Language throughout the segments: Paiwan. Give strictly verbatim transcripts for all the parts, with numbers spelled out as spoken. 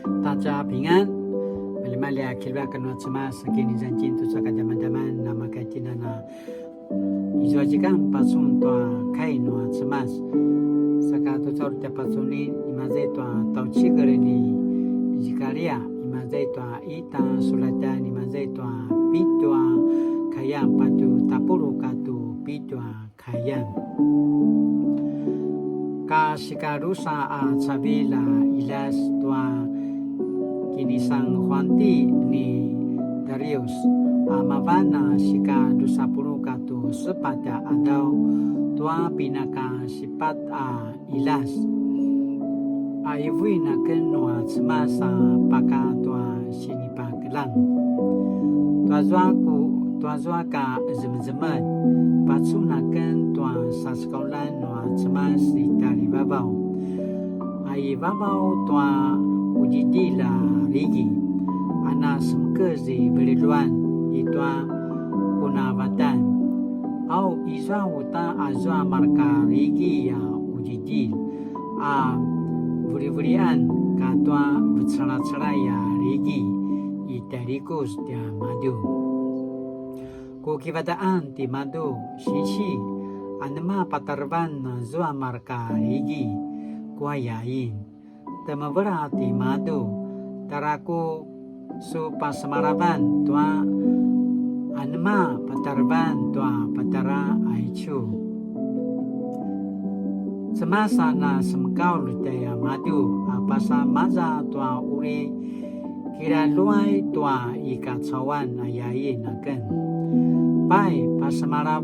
大家平安. Maljimalji a kiljivak nua Cemas, kinizan tjen tucu a kadjamadjaman, namakaitinan a izua tjikan pacun tua kai nua Cemas. Saka tucu a uri tja pacunin, imaza i tua tjaucikel ni Zikaria, imaza i tua ita sulatjan, imaza i tua pitju a kayan, patje tapuluq katua pitju a kayan. Ka sika drusa a cavilj a qiljas tua kinisan huanti ni Darius, a mavan a sika drusa puluq katua sepatj a qadaw tua pinaka sipat a qiljas, a qivuin aken nua Cemas a paka tua sinipakeljang. Tuazua ku, tuazua ka zemezemetj, pacun aken tua sasekauljan nua Cemas i tjarivavaw. A i vavaw tua qudjidjilj a rigi, a na semekez i veljeluan i tua punavatan. Au izua uta azua marka rigi a qudjidjilj a velivelian katua vecelacelay a rigi i tjarikuz tiamadju. Ku kivadaqan timadju, sinsi, anema patarevan azua marka rigi, ku ayain. Temevela timadju, tjara ku su pasemalavan tua anema patarevan tua patjara aicu. Cemas a na semekaulj tjaiamadju a pasa maza tua uri kilaluay tua i kacauan, ayain aken. Pai, pasemalav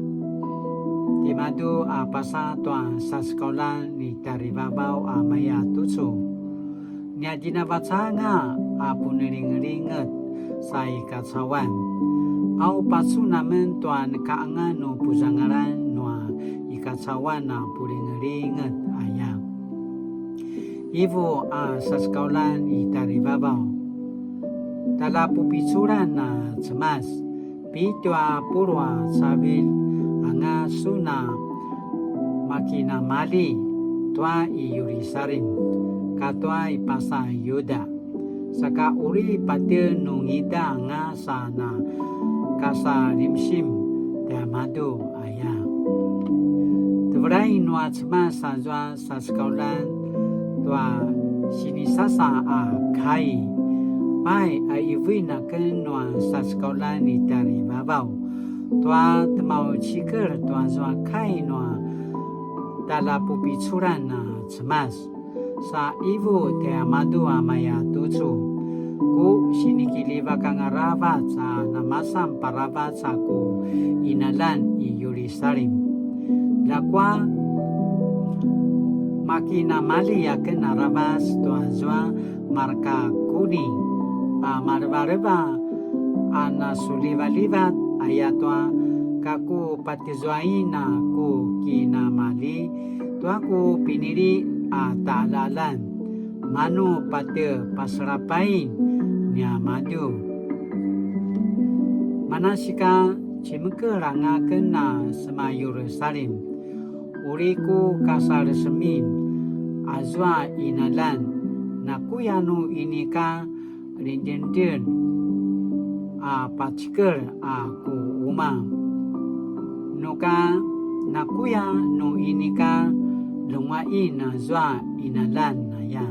timadju a pasa tua sasekauljan ni tjarivavaw a maya tucu. Nia djinavacanga a punelingelinget sa i kacauan. Au pacun amen tua neka anga nu puzangalan nua i kacauan a pulingelinget aya. Qivu a sasekauljan i tjarivavaw. Tjaljapupiculan a Cemas, pitju a puluq a cavilj anga sun a makinamali tua i Yirusalim, katua i pasa Yuda. Saka uri patje nungida anga sa na kasalimsim tiamadju aya. Tevelai nua Cemas azua sasekauljan tua sinisasa a kai. Pai, a qivuin aken nua sasekauljan ni tjarivavaw tua temaucikel tuazua kai nua tjaljapupiculan a Cemas. Sa qivu tiamadju a maya tucu, ku sinikiljivak anga aravac a namasan paravac a ku qinaljan i Yirusalim. Ljakua makinamali aken aravac tuazua marka kuni a malevaleva a nasulivalivat ayatua ka ku patizuain a ku kinamali tua ku pinili a taqaljaqaljan, manu patje pasalapain niamadju. Manasika cimekel anga aken a sema Yirusalim, uri ku kasalesemin azua qinaljan, nakuya nu inika rinrendren a pacikel a ku uma. Nuka nakuya nu inika ljenguaqin azua qinaljan aya.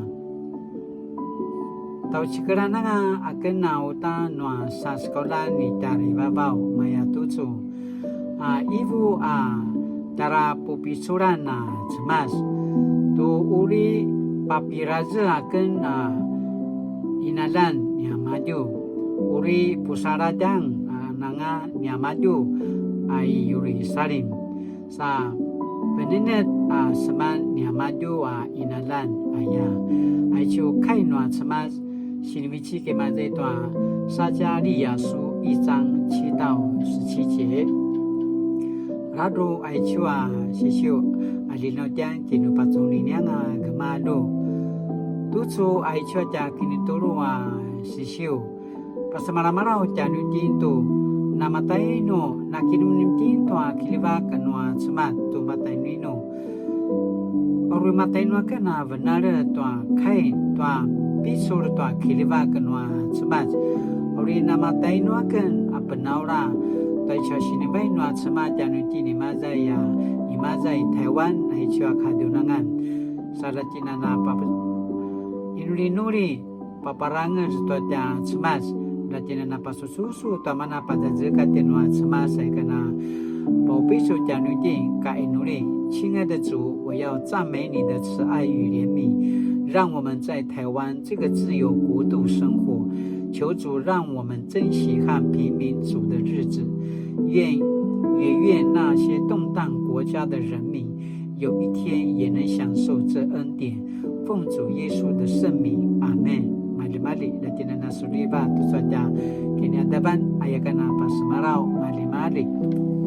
Tjaucikelan anga aken a uta nua sasekauljan ni tjarivavaw maya tucu. A qivu a tjara pupiculan a Cemas, tu uri papiraze aken a qinaljan niamadju, uri pusaladjang a nanga niamadju a i Yirusalim, sa penenet a seman niamadju a qinaljan aya. Aicu kai nua Cemas, sinivecik imaza i tua 撒迦利亞書一章七到十七節. Ladru aicu a sisiu a linautjan kinupacuninianga gemalju. Tucu aicu a tja kinitulu a sisiu, pasemalamalaw tjanuitjen tu namatainu, nakinemnem itjen tua kiljivak nua Cemas tu matainu inu. Uri matainu aken a venalj tua kai tua picul tua kiljivak nua Cemas. Uri namatainu aken a penaula tua icu a sinivai nua Cemas tjanuitjen imaza i a, imaza i Taiwan, aicu a kadjunangan. Sa la tjen a na pap-, inulinuli paparangez tua tja Cemas, la tjen a na pasususu tua mana pazazekatj nua Cemas, aya ken a paupisu tjanuitjen ka inuli. 亲爱的主，我要赞美你的慈爱与怜悯，让我们在台湾这个自由国度生活。求主让我们珍惜和平民主的日子，愿，也愿那些动荡国家的人民有一天也能享受这恩典。奉主耶稣的圣名，阿们。Maljimalji, la tjen a na suliva tucu a tja kinaqadavan, aya ken a pasemalaw. Maljimalji.